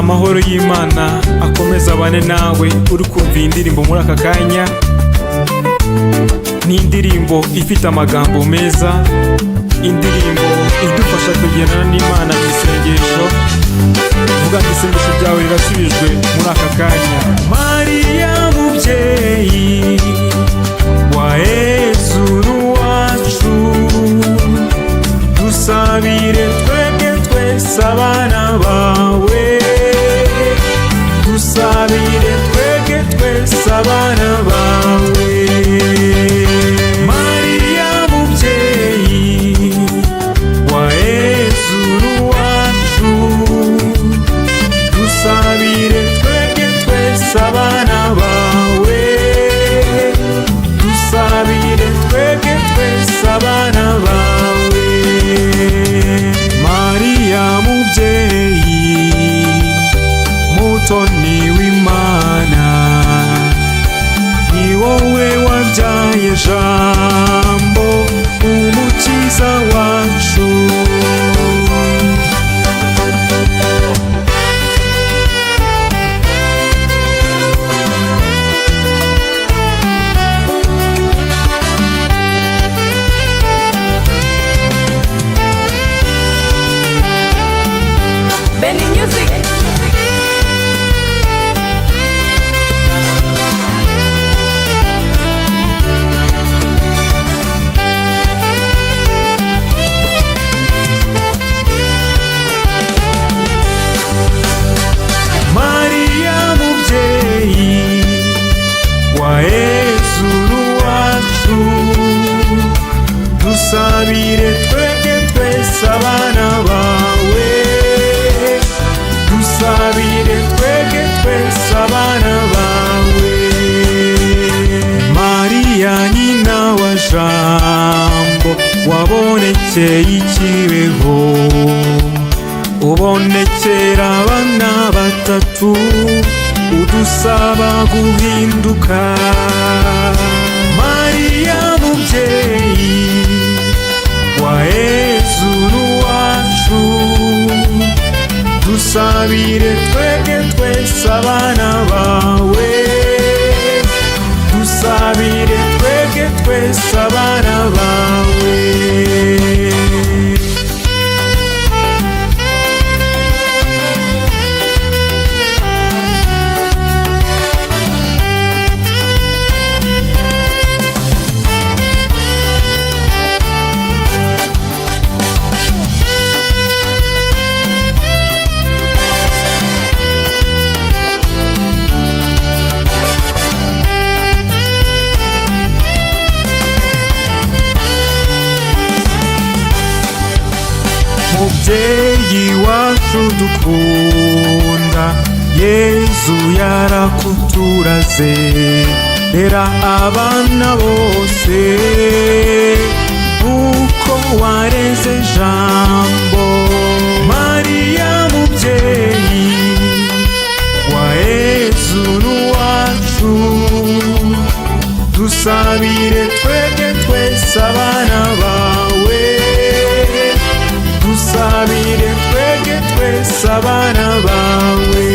Amahoro y'Imana akomeze abane nawe uri kumva iyi ndirimbo muri aka kanya. Ni indirimbo ifite amagambo meza, indirimbo idufasha kugendana n'Imana mu isengesho. Vuga ngo isengesho ryawe rirasubijwe muri aka kanya. Mariya mubyeyi wa Yezu wacu, dusabire twebwe twese abana bawe, dusabire twebwe twese abana bawe. Mariya mubyeyi wa Yezu wacu, dusabire twebwe twese abana bawe, dusabire twebwe twese abana bawe. Mariya mubyeyi mutoni w'Imana, ni wowe wabyaye Jambo umukiza wacu. Benny Music. Mariya mubyeyi wa Yezu wacu, dusabire twebwe twese abana bawe, dusabire twebwe twese abana bawe. Mariya nyina wa Jambo wabonekeye ikibeho, ubonekera abana batatu, udusaba guhinduka. Mariya mubyeyi wa Yezu wacu, dusabire twebwe twese abana bawe, dusabire twebwe twese abana bawe. Mubyeyi wacu dukunda, Yezu yarakuturaze, rera abana bose uko wareze Jambo. Mariya mubyeyi wa Yezu wacu, dusabire twebwe twese abana bawe, dusabire twebwe twese abana bawe.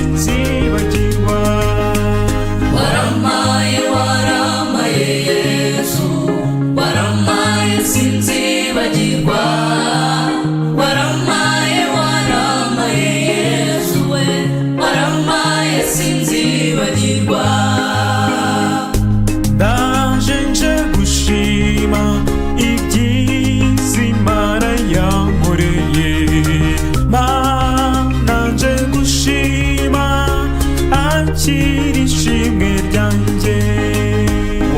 sinzibagirwa. Waramaye, waramaye Yesu, waramaye sinzibagirwa. Waramaye, waramaye Yesu we, waramaye sinzibagirwa. Ndaje nje gushima ibyiza Imana yankoreye. Mana, nje gushima, akira ishimwe ryanjye.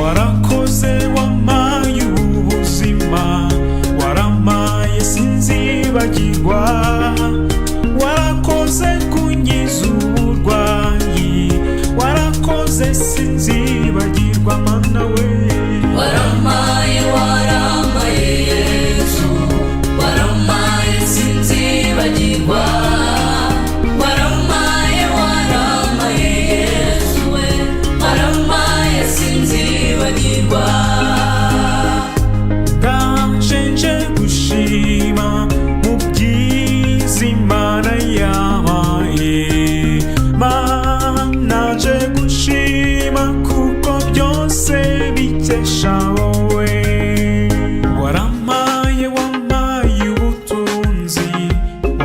Warakoze wampaye ubuzima, waramaye sinzibagirwa. Warakoze kunkiza uburwayi, warakoze sinzibagirwa, Mana we. Waramaye, waramaye Yesu, waramaye sinzibagirwa. Waramaye, waramaye Yesu we, waramaye sinzibagirwa. Ndaje nje gushima mu byiza Imana yabaye. Mana, nje gushima kuko byose bikesha wowe. Waramaye, wampaye ubutunzi,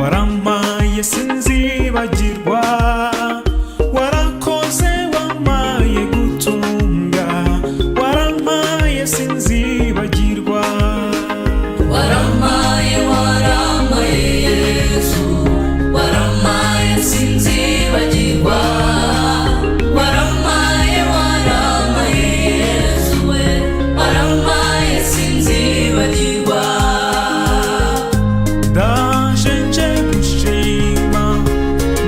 waramaye sinzibagirwa. Warakoze wampaye gutunga, waramaye sinzibagirwa. Waramaye, waramaye Yesu, waramaye sinzibagirwa. Waramaye, waramaye Yesu we, waramaye sinzibagirwa. Ndaje nje gushima,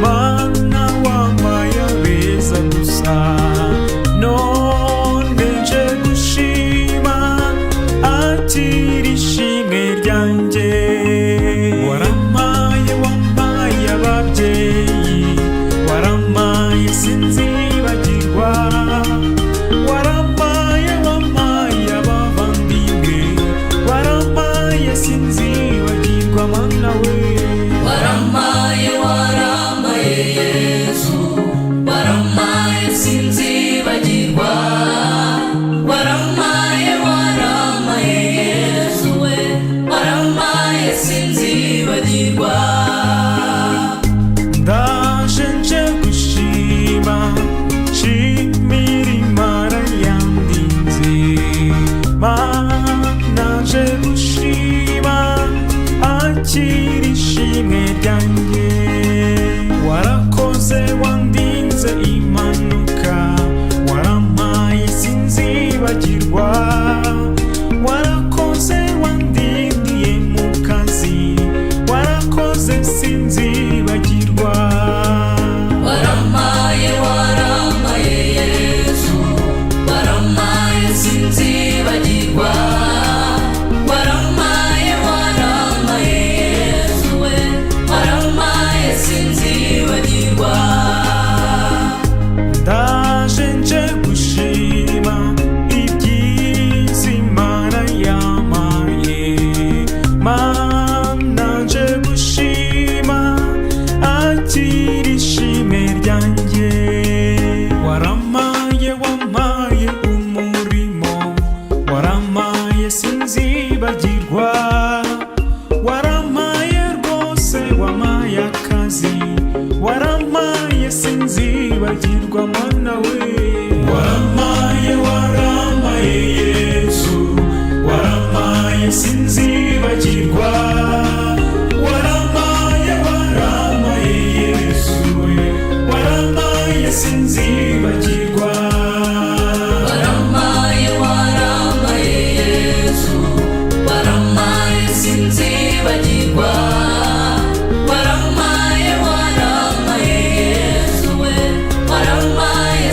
Mana, wampaye abeza gusa. None nje gushima, akira ishimwe ryanjye. Waramaye, wampaye ababyeyi, waramaye sinzibagirwa. Waramaye, wampaye abavandimwe, waramaye sinzibagirwa, Mana we. Waramaye, waramaye Yesu, waramaye sinzibagirwa. Waramaye, waramaye Yesu we, waramaye sinzibagirwa. Ndaje nje gushima, nshimira Imana yandinze. Mana, nje gushima, akira ishimwe ryanjye. Warakoze wandinze impanuka, waramaye sinzibagirwa. Warakoze wandindiye mu kazi, warakoze sinzibagirwa. Waramaye, waramaye Yesu, waramaye sinzibagirwa. Waramaye, waramaye Yesu we, waramaye sinzibagirwa. Ndaje nje gushima ibyiza Imana yampaye. Mana, nje gushima, akira ishimwe ryanjye. Waramaye, wampaye umurimo, waramaye sinzibagirwa. Waramaye rwose, wampaye akazi, waramaye sinzibagirwa, Mana we. Waramaye, waramaye Yesu, waramaye sinzibagirwa. Waramaye, waramaye Yesu we, waramaye sinzibagirwa. Waramaye, waramaye Yesu, waramaye sinzibagirwa. Waramaye, waramaye Yesu we, waramaye.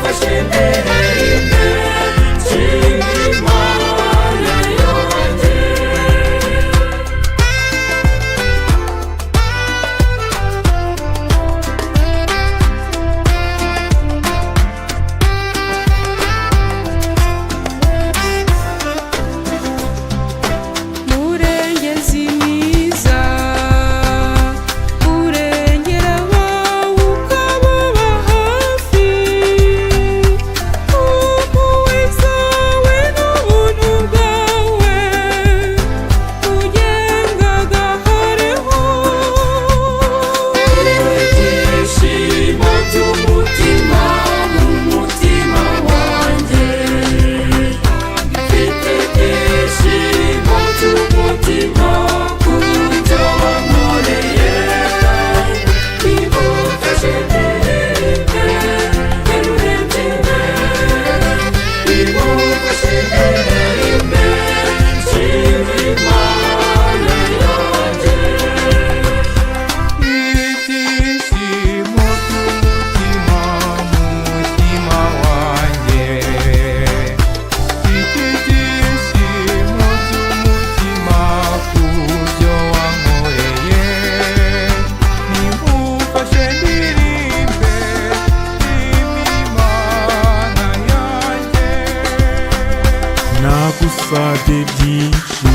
Nimufashe ndirimbe nshima Imana yanjye. Murengezi mwiza, urengera abawe ukababa hafi, impuhwe zawe n'ubuntu bwawe ugenga gahoreho. Ibyishimo by'umutima mu mutima wanjye, mfite ibyishimo by'umutima kubyo wankoreye. Nimufashe ndirimbe nterure mbyine, nimufashe ndirimbe nshima Imana yanjye. Ibyishimo by'umutima mu mutima wanjye, mfite ibyishimo by'umutima ku byo wankoreye, nimufashe ndirimbe nshima Imana yanjye. Nagusabye byinshi.